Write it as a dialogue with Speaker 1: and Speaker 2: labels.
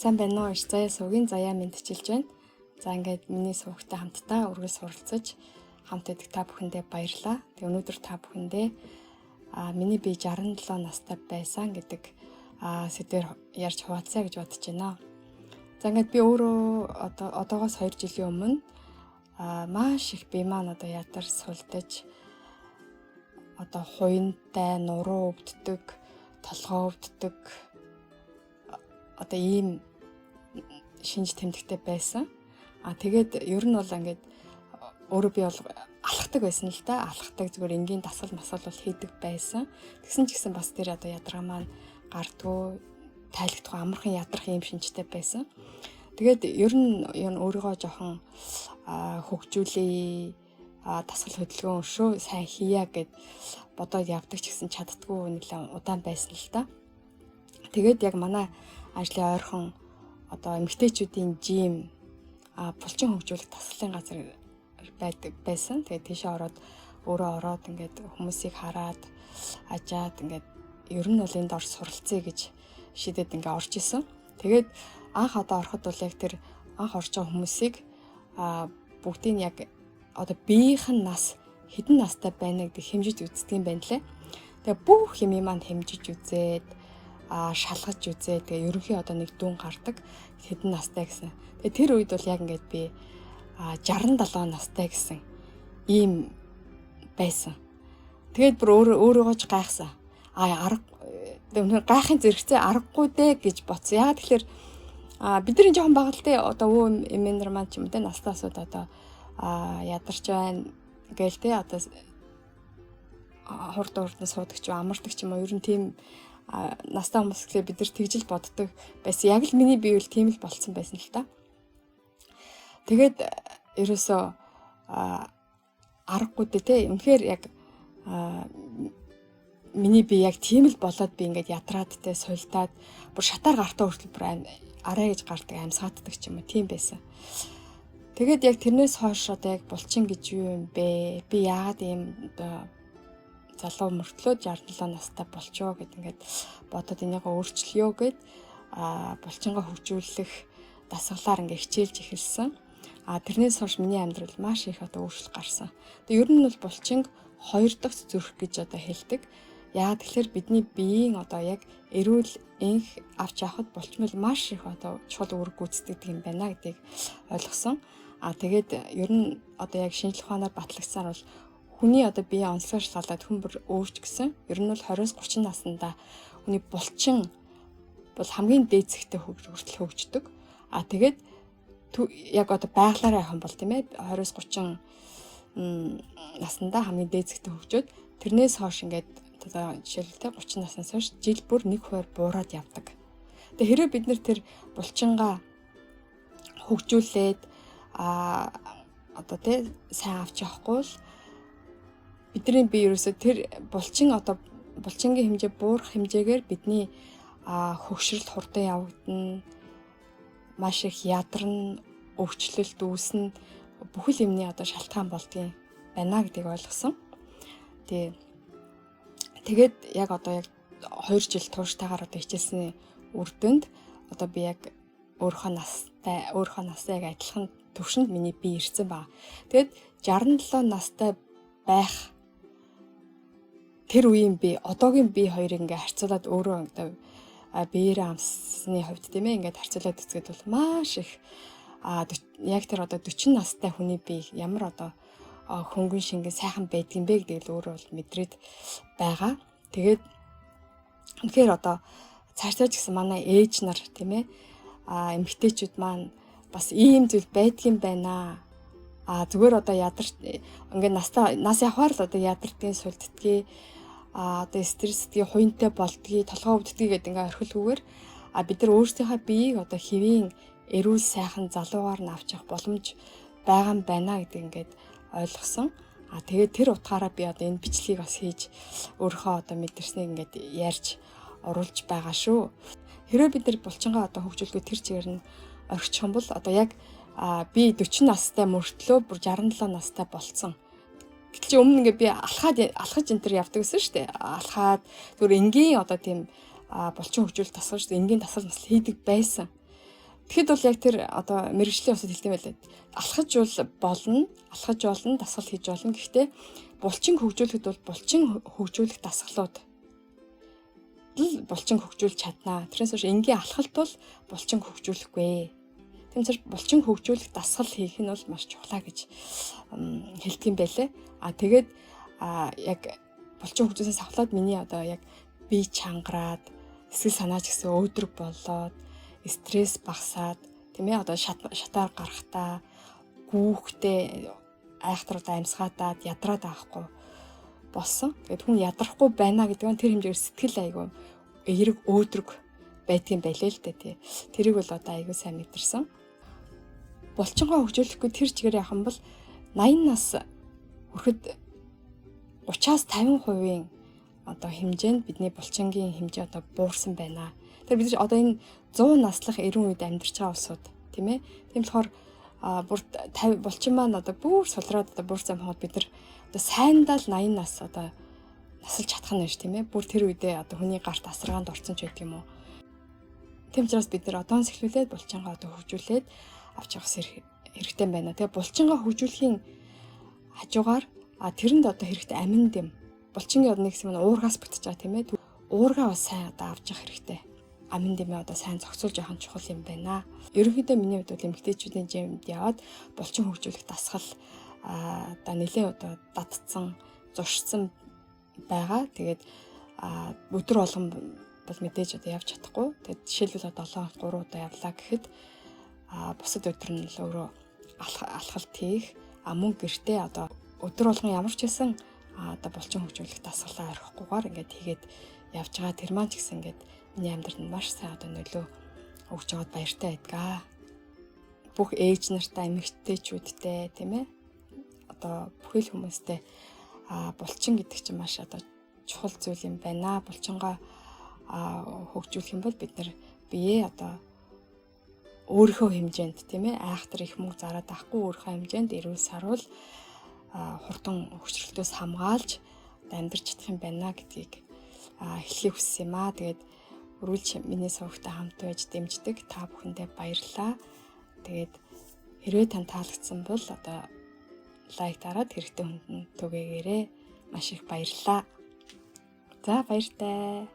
Speaker 1: Сайн байна уу? Иш заяа суугийн заяа мэдчилж байна. За ингээд миний суугтай хамтдаа үргэлж суралцаж хамт идэх та бүхэндээ баярлалаа. Тэг өнөөдөр та бүхэндээ миний би 67 настай байсан гэдэг сэдвээр ярьж хуваалцъя гэж бодож байна. За ингээд би өөрөө одоо одоогоос 2 жилийн өмнө маш их бие маань одоо ядар сулдаж одоо хуянтай, нуруу өвддөг, толгоо өвддөг одоо ийм шинж тэмдэгтэй байсан. А тэгээд ер нь бол ингээд өөрөө би бол алхдаг байсан л да. Алхдаг зүгээр энгийн дасгал масгал бол хийдэг байсан. Тэгсэн ч гэсэн бас тэр одоо ядаргаа маань гардгуу, тайлагдахгүй амархан ядрах юм шинжтэй байсан. Тэгээд ер нь ер нь өөрийгөө жоохон хөгжүүлээ, дасгал хөдөлгөөн өшөө сайн хийя гэд бодоод явдаг ч гэсэн чаддгүй нэлээд удаан байсан л да. Тэгээд яг манай ажлын ойрхон одоо эмэгтэйчүүдийн жим булчин хөгжүүлэх дасгалын газар байдаг байсан. Тэгээд тийшээ ороод өөрөө ороод ингээд хүмүүсийг хараад ажаад ингээд ер нь бол энд орж суралцъя гэж шидэд ингээд орж исэн. Тэгээд анх одоо ороход бол яг тэр анх орж байгаа хүмүүсийг бүгдийг яг одоо биеийнх нь нас хэдэн настай байна гэдэг хэмжиж үздэг юм байна лээ. Тэгээ бүх юм маань хэмжиж үзээд шалгаж үзээ. Тэгээ ерөнхий одоо нэг дүн гардаг хэдэн настай гэсэн. Тэгээ тэр үед бол яг ингээд би 67 настай гэсэн ийм байсан. Тэгээд бүр өөрөө өөрийгөө ч гайхсан. А арга үнэхээр гайхын зэрэгцээ аргагүй дээ гэж бодсон. Яг тэгэхээр бидний жоохон бага л дээ одоо өвөө эмээнэр маань ч юм те настаасууд одоо ядарч байна гээл те одоо хурд хурдан суудаг ч юм амардаг ч юм уу ер нь тийм настай хүмүүс гэхлээр бид нар тэгж л боддог байсан. Яг л миний бие бол тийм л болцсон байсан л та. Тэгээд ерөөсөө аргагүй дээ те. Үнэхээр яг миний бие яг тийм л болоод би ингээд ядраад те сулдаад бүр шатаар гартаа хүртэл бүр арай гэж гардаг амьсгаатдаг ч юм уу тийм байсан. Тэгээд яг тэрнээс хойш одоо яг булчин гэж юу юм бэ? Би яагаад ийм одоо залуу мөртлөө 67 настай болчихоо гэд ингээд бодоод энийг өөрчлөё гэд булчингаа хөгжүүлэх дасгалаар ингээд хичээлж эхэлсэн. А тэрнээс хойш миний амьдрал маш их одоо өөрчлөлт гарсан. Тэгээ ер нь бол булчинг хоёр дахь зүрх гэж одоо хэлдэг. Яагаад тэгэхээр бидний биеийн одоо яг эрүүл энх авч явахад булчмал маш их одоо чухал үүрэг гүйцэтгэдэг юм байна гэдгийг ойлгосон. А тэгээд ер нь одоо яг шинжлэх ухаанаар батлагдсаар бол хүний одоо биеийн онцлогоор шалгалаад хүн бүр өөрч гэсэн ер нь бол 20-30 наснда хүний булчин бол хамгийн дээд зэгтээ хүртэл хөгждөг. А тэгээд яг одоо байглаараа явах юм бол тийм ээ 20-30 наснда хамгийн дээд зэгтээ хөгжөөд тэрнээс хойш ингээд одоо жишээлбэл те 30 наснаас хойш жил бүр 1% буураад явдаг. Тэгээ хэрвээ бид нэр тэр булчингаа хөгжүүлээд одоо те сайн авч явахгүй бол бидний бие ерөөсөө тэр булчин одоо булчингийн хэмжээ буурах хэмжээгээр бидний хөгшрөлт хурдан явагдана, маш их ядарна, өвчлөлт үүснэ, бүхэл юмны одоо шалтгаан болдгийн байна гэдгийг ойлгосон. Тэгээ тэгээд яг одоо яг 2 жил тууштайгаар одоо хичээлсний үр дүнд одоо би яг өөрийнхөө настай яг адилхан төвшөнд миний бие ирсэн ба. Тэгээд 67 настай байх тэр үеийн би одоогийн би хоёрыг ингээ харьцуулаад өөрөө одоо биеэрээ амссны хувьд тийм ээ ингээд харьцуулаад үзэхэд бол маш их яг тэр одоо 40 настай хүний бие ямар одоо хөнгөн шингэн сайхан байдгийн бэ гэдгийг л өөрөө бол мэдрээд байгаа. Тэгээд үнэхээр одоо цаашдаа ч гэсэн манай ээж нар тийм ээ эмэгтэйчүүд маань бас ийм зүйл байдгийн байна. А зүгээр одоо ядарч ингээд настай нас явахаар л одоо ядардгийн сулддгийг одоо стрессдгийг хуянтай болдгийг толгой өвддгийг гэдэг ингээ орхилгүйгээр бид нар өөрсдийнхөө биеийг одоо хэвийн эрүүл сайхан залуугаар нь авч явах боломж байгаа юм байна гэдэг ингээд ойлгосон. А тэгээд тэр утгаараа би одоо энэ бичлэгийг бас хийж өөрийнхөө одоо мэдэрснийг ингээд ярьж оруулж байгаа шүү. Хэрвээ бид нар булчингаа одоо хөгжүүлэхгүй тэр чигээр нь орхичих юм бол одоо яг би 40 настай мөртлөө бүр 67 настай болцсон. Гэтэл чи өмнө ингээ би алхаад алхаж энэ төр явдаг гэсэн шүү дээ. Алхаад зүгээр энгийн одоо тийм булчин хөгжүүлэлт тасгал шүү дээ. Энгийн тасгал масл хийдэг байсан. Тэгэхэд бол яг тэр одоо мэргэжлийн усад хэлдэг байлаа. Алхаж бол болно, алхаж болно, дасгал хийж болно. Гэхдээ булчин хөгжүүлэхэд бол булчин хөгжүүлэх дасгалууд л булчин хөгжүүлж чаднаа. Тэрнээс хойш энгийн алхалт бол булчин хөгжүүлэхгүй. Тийм учраас булчин хөгжүүлэх дасгал хийх нь бол маш чухлаа гэж хэлдэг юм байлээ. А тэгээд яг булчин хөгжүүлсээс авхлаад миний одоо яг бие чангараад, сэтгэл санаа ч гэсэн өөдрөг болоод, стресс багасаад, тийм одоо шатаар гарахтаа гүүхтэй айхтар одоо амьсгаадаад ядраад авахгүй болсон. Тэгээд хүн ядрахгүй байна гэдэг нь тэр хэмжээгээр сэтгэл айгүй эерэг өөдрөг байдгийн байлээ л дээ тий. Тэрийг бол одоо айгүй сайн мэдэрсэн. Булчингоо хөгжүүлэхгүй тэр чигээр явах юм бол 80 нас хүрэхэд 30-аас 50% одоо хэмжээнд бидний булчингийн хэмжээ одоо буурсан байна. Тэгэхээр бид нар одоо энэ 100 наслах 90 үед амьдарч байгаа улсууд, тийм ээ. Тийм болохоор бүр 50 булчин маань одоо бүр сулраад одоо бүр зам хаад бид нар одоо сайндаа л 80 нас одоо насалж чадах нь биш, тийм ээ. Бүр тэр үедээ одоо хүний гарт асаргаанд орсон ч байдаг юм уу. Тийм учраас бид нар одоон сэхлүүлээд булчингаа одоо хөгжүүлээд авч явах хэрэгтэй байна. Тэгээ булчингаа хөгжүүлэхийн хажуугаар тэрэнд одоо хэрэгтэй амин дэм. Булчингийн одоо нэг хэсэг нь уургаас бүтэж байгаа, тийм ээ. Уургаа бас сайн одоо авч явах хэрэгтэй. Амин дэмээ одоо сайн зохицуулж явах нь чухал юм байна. Ерөнхийдөө миний хувьд бол эмэгтэйчүүдийн жимд яваад булчин хөгжүүлэх дасгал одоо нэлээд одоо датцсан, зуршсан байгаа. Тэгээд өдөр болгон бол мэдээж одоо явж чадахгүй. Тэгээд жишээлбэл одоо 7 3 удаа явлаа гэхэд бусад өдөр нь л өөрөө алхалт хийх, мөн гэртээ одоо өдөр болгон ямар ч байсан одоо булчин хөгжүүлэх дасгалаа орхихгүйгээр ингээд хийгээд явж байгаа. Тэр маань ч гэсэн ингээд миний амьдралд маш сайн одоо нөлөө өгч байгаад баяртай байдгаа. Бүх ээж нартай, эмэгтэйчүүдтэй, тийм ээ. Одоо бүхэл хүмүүстэй булчин гэдэг чинь маш одоо чухал зүйл юм байна. Булчингаа хөгжүүлэх юм бол бид нар биеэ одоо өөрийнхөө хэмжээнд, тийм ээ, айхтар их мөнгө зараад авахгүй өөрийнхөө хэмжээнд эрүүл саруул хурдан хөгшрөлтөөс хамгаалж амьдарч чадах юм байна гэдгийг хэлхийг хүссэн юм аа. Тэгээд үргэлж миний сувагтай хамт байж дэмждэг та бүхэндээ баярлалаа. Тэгээд хэрвээ тань таалагдсан бол одоо лайк дараад хэрэгтэй хүнд нь түгээгээрэй. Маш их баярлалаа. За, баяртай.